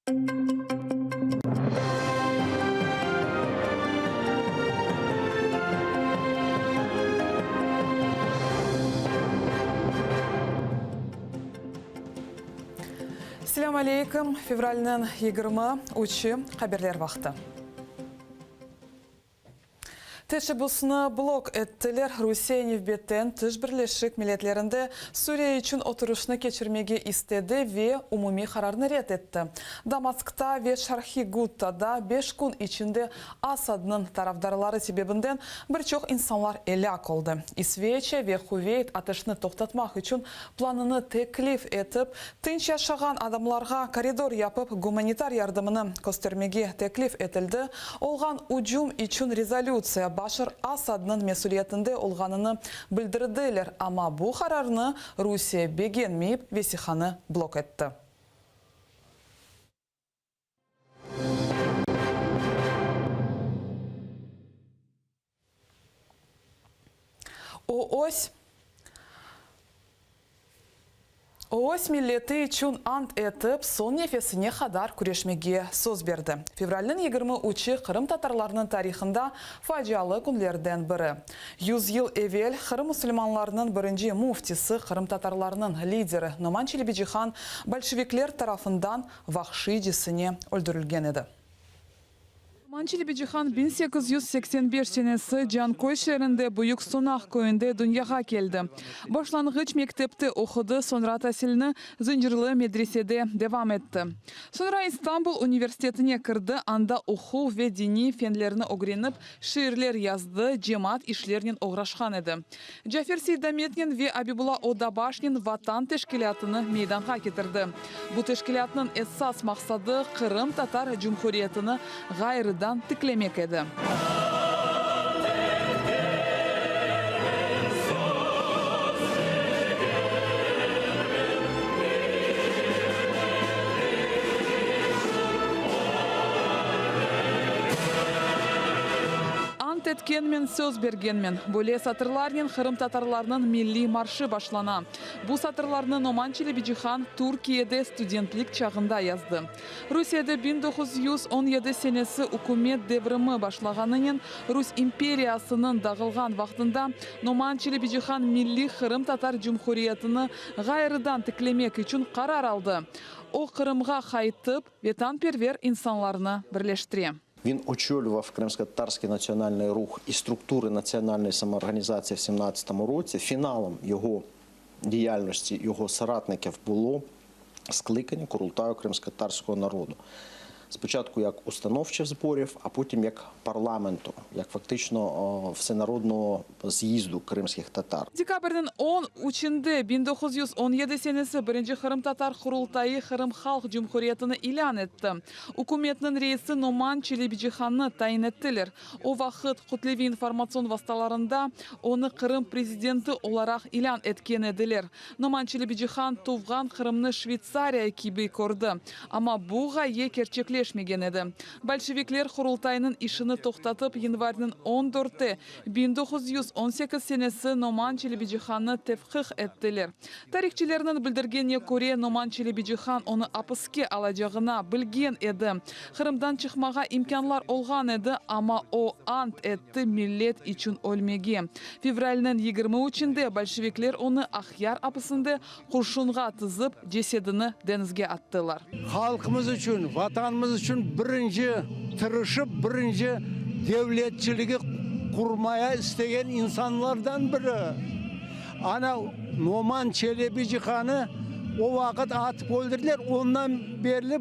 Selâm aleyküm! Fevralniñ 23-i, haberler vaqtı. Teşebbüsni blok ettiler, Rusiye nevbetten tış Birleşik Milletlerinde Suriye içün oturışnı keçirmege istedi ve umumiy qararnı red etti. Damaskta ve Şarhiy Guttada beş kün içinde Asadnıñ tarafdarları sebebinden bir çoq insanlar elâk oldı. İsveçiya ve Quveyt ateşni toqtatmaq içün planını teklif etip, tınç yaşağan adamlarğa koridor yapıp, gumanitar yardımını köstermege teklif etildi, olğan ücüm içün rezolütsiya Başar Asadnıñ mesüliyetinde olğanını bildirdiler, amma bu qararnı Rusiye begenmeyip, vesiqanı blok etti. O öz O öz milleti içün ant etip, soñ nefesine qadar küreşmege söz berdi. Fevralniñ 23-i qırımtatarlarnıñ tarihında facialı künlerden biri. Yüz yıl evel Qırım musulmanlarınıñ birinci müftisi, qırımtatarlarnıñ lideri Noman Çelebicihan bolşevikler tarafından vahşiycesine öldürilgen edi. Noman Çelebicihan 1885 senesi Canköy şeerinde Büyük Sunaq köyünde dünyağa keldi. Başlanğıç mektepte oqudı, soñra tasilni Zıncırlı medresede devam etti. Soñra İstanbul universitetine kirdi, anda uquq ve diniy fenlerni ögrenip, şiirler yazdı, cemaat işlernen oğraşqan edi. Cafer Seydametnen ve Abibulla Odabaşnen Vatan teşkilâtını meydanğa ketirdi. Bu teşkilâtnıñ esas maqsadı Qırımtatar Cumhuriyetini ğayrıdan tiklemek edi. Ant etkenmen, söz bergenmen. Böyle satırlarnen qırımtatarlarnıñ milliy marşı başlana. Bu satırlarnı Noman Çelebicihan Türkiyede studentlik çağında yazdı. Rusiyede 1917 senesi ükümet devrimi başlağanınen Rus imperiyasınıñ dağılğan vaqtında Noman Çelebicihan milliy qırımtatar cumhuriyetini ğayrıdan tiklemek içün qarar aldı. O, Qırımğa qaytıp, vetanperver insanlarnı birleştire. Він очолював кримськотатарський національний рух і структури національної самоорганізації в 17-му році. Фіналом його діяльності, його соратників було скликання Курултаю кримськотатарського народу. Спочатку як установчих зборів, а потім як парламенту, як фактично всенародного з'їзду кримських татар. Dekabrniñ on üçünde 1917 senesi birinci Qırımtatar Qurultayı Qırım Halq Cumhuriyetini ilân etti. Ükümetniñ reisi Noman Çelebicihannı tayin ettiler. O vaqıt kütleviy informatsion vastalarında onı Qırım prezidenti olaraq ilân etken ediler. Noman Çelebicihan tuvğan Qırımnı Şveytsariya kibi kördi. Amma bu ğaye kerçekleşmegen edi. Bolşevikler Qurultaynıñ işini toqtatıp, yanvarniñ on dörti, 1918 senesi Noman Çelebicihannı tevqif ettiler. Tarihçilerniñ bildirgenine köre, Noman Çelebicihan onı apiske alacağına bilgen edi. Qırımdan çıqmağa imkânlar olğan edi, amma o ant etti millet içün ölmege. Fevralniñ 23-inde bolşevikler onı Aqyar apisinde qurşunğa tizip, cesedini deñizge attılar. Halqımız içün, Vatanımız içün birinci tırışıp, birinci devletçiligi qurmaya istegen insanlardan biri. Ana, Noman Çelebicihanı o vaqıt atıp öldürdiler, ondan berli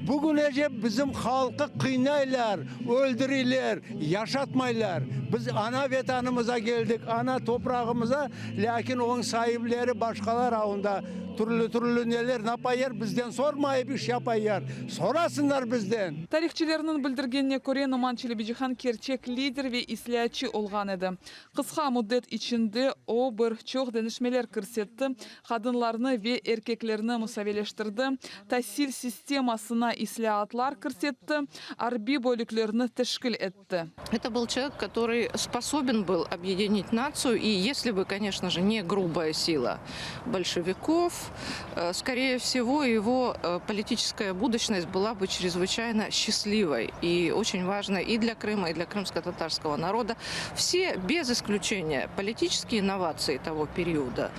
bugünece bizim halqı qıynaylar, öldüreyler, yaşatmaylar. Biz ana Vetanımıza keldik, ana toprağımıza, lâkin onıñ saipleri başqalar avında türlü-türlü neler napayar, bizden sormayıp iş yapayar. Sorasınlar bizden! Tarihçilerniñ bildirgenine köre, Noman Çelebicihan kerçek lider ve islâatçı olğan edi. Qısqa müddet içinde o, bir çoq deñişmeler kirsetti, qadınlarnı ve erkeklerni musaviyleştirdi, tasil sistemasına. islâatlar kirsetti, arbiy bölüklerni teşkil etti. Это был человек, который способен был объединить нацию, и если бы, конечно же, не грубая сила большевиков, скорее всего, его политическая будущность была бы чрезвычайно счастливой и очень важной и для Крыма, и для крымско-татарского народа. Все, без исключения, политические инновации того периода,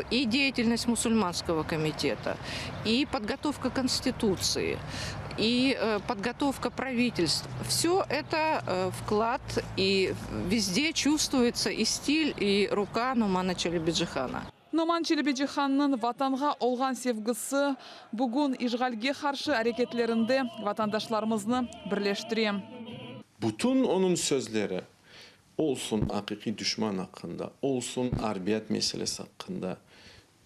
и деятельность мусульманского комитета, и подготовка Конституции, и подготовка правительств. Все это вклад, и везде чувствуется и стиль, и рука Нумана Челебиджихана. Noman Çelebicihannıñ Vatanğa olğan sevgisi bugün işğalge qarşı areketlerinde vatandaşlarımıznı birleştire. Bütün onıñ sözleri, olsun aqiqiy duşman aqqında, olsun arbiyat meselesi aqqında,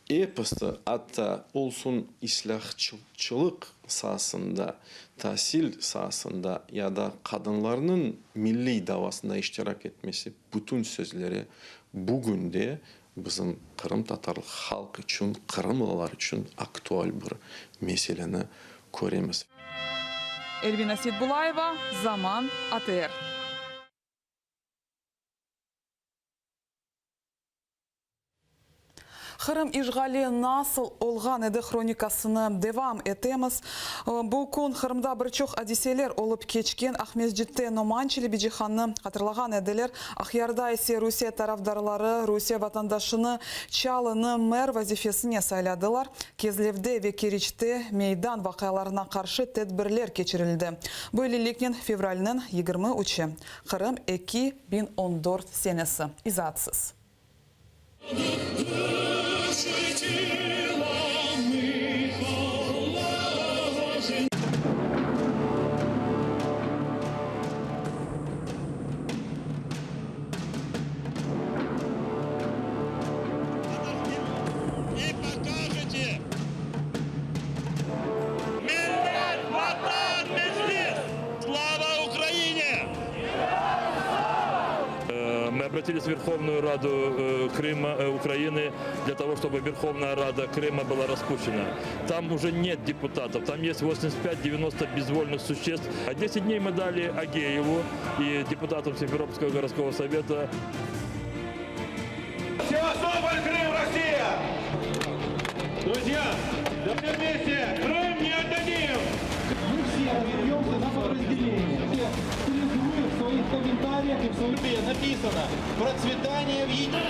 episi, atta olsun islâhçılıq saasında, tasil saasında ya da qadınlarnıñ milliy davasında iştirak etmesi, bütün sözleri bugün de bizim qırımtatar halq içün, qırımlılar içün aktual bir meseleni köremiz. Elvina Seitbulayeva, Zaman, ATR. Qırım işğali nasıl olğan edi hronikasını devam etemiz. Bu kün Qırımda bir çoq adiseler olıp keçken Aqmescitte Noman Çelebicihannı hatırlağan ediler. Aqyarda ise Rusiye tarafdarları Rusiye vatandaşını Çalını mer vazifesine sayladılar. Kezlevde ve Keriçte meydan vaqialarına qarşı tedbirler keçirildi. Böyleliknen fevralniñ 23-i, Qırım 2014 senesi. İzaatsız. Millet, Vatan, Meclis! Slava Ukraini! Мы обратились в Верховную Раду Крыма, Украины для того, чтобы Верховная Рада Крыма была распущена. Там уже нет депутатов, там есть 85-90 безвольных существ. А 10 дней мы дали Агееву и депутатам Симферопольского городского совета. Севастополь, Крым, Россия! Друзья, да все вместе! Крым не отдадим! Мы все разобьемся на подразделения. Все стилизуют в своих комментариях и в своем написано «Процветание в единстве».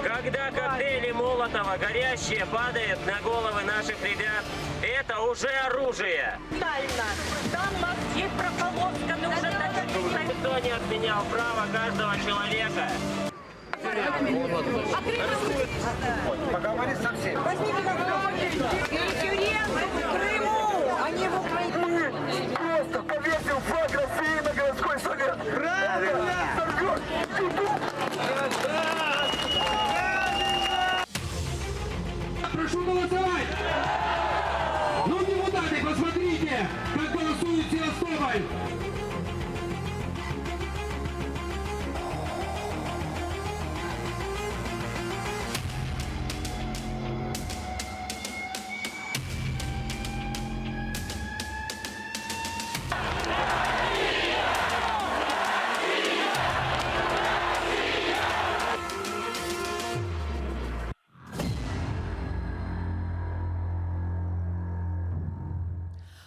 Когда коктейли Молотова горящие падают на головы наших ребят, это уже оружие. Там у нас есть прополоска, мы уже Никто не отменял право каждого человека. Поговори со всеми. Референдум в Крыму, а не в Украине. Просто повесил флаг России на городской совет. Правильно! Сорвет YouTube. Прошу голосовать! Ну, депутаты, посмотрите, как голосует Севастополь!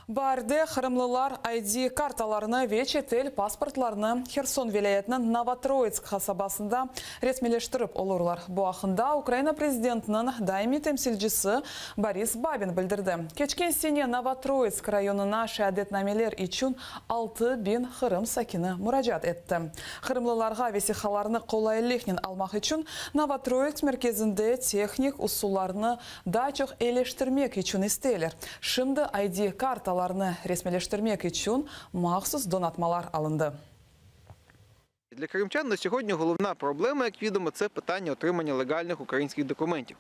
Baarde qırımlılar ID kartalarını ve çetel pasportlarını Herson vilâyetiniñ Novotroitsk qasabasında resmiyleştirip olurlar. Bu aqqında Ukraina prezidentiniñ daimiy temsilcisi Boris Babin bildirdi. Keçken sene Novotroitsk rayonına şeadetnameler içün 6000 Qırım sakini muracaat etti. Qırımlılarğa vesiqalarnı qolaylıqnen almaq içün Novotroitsk merkezinde tehnik usullarnı daa çoq eleştirmek içün isteyler. Şimdi ID kartalarnı resmiyleştirmek içün mahsus donatmalar alındı. Для кримчан на сьогодні головна проблема, як відомо, це питання отримання легальних українських документів.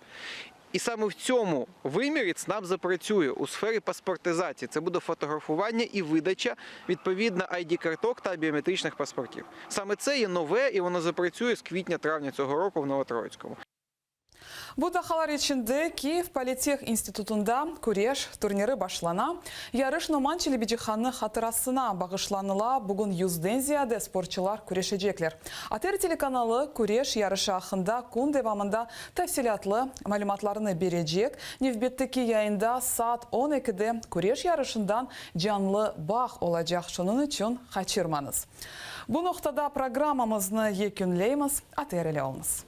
І саме в цьому вимірі ЦНАП запрацює у сфері паспортизації. Це буде фотографування і видача відповідно ID-карток та біометричних паспортів. Саме це є нове і воно запрацює з квітня-травня цього року в Новотроїцькому. Bu daqqalar içinde Kiyev politeh institutında küreş turniri başlana. Yarış Noman Çelebicihannıñ hatırasına bağışlanıla, bugün yüzden ziyade sportçılar küreşecekler. ATR telekanalı küreş yarışı aqqında kün devamında tafsilâtlı malümatlarnı berecek. Nevbetteki yayında saat on ekide küreş yarışından canlı bağ olacaq, şunıñ içün qaçırmañız. Bu noqtada programmamıznı yekünleymiz, ATR ile oluñız.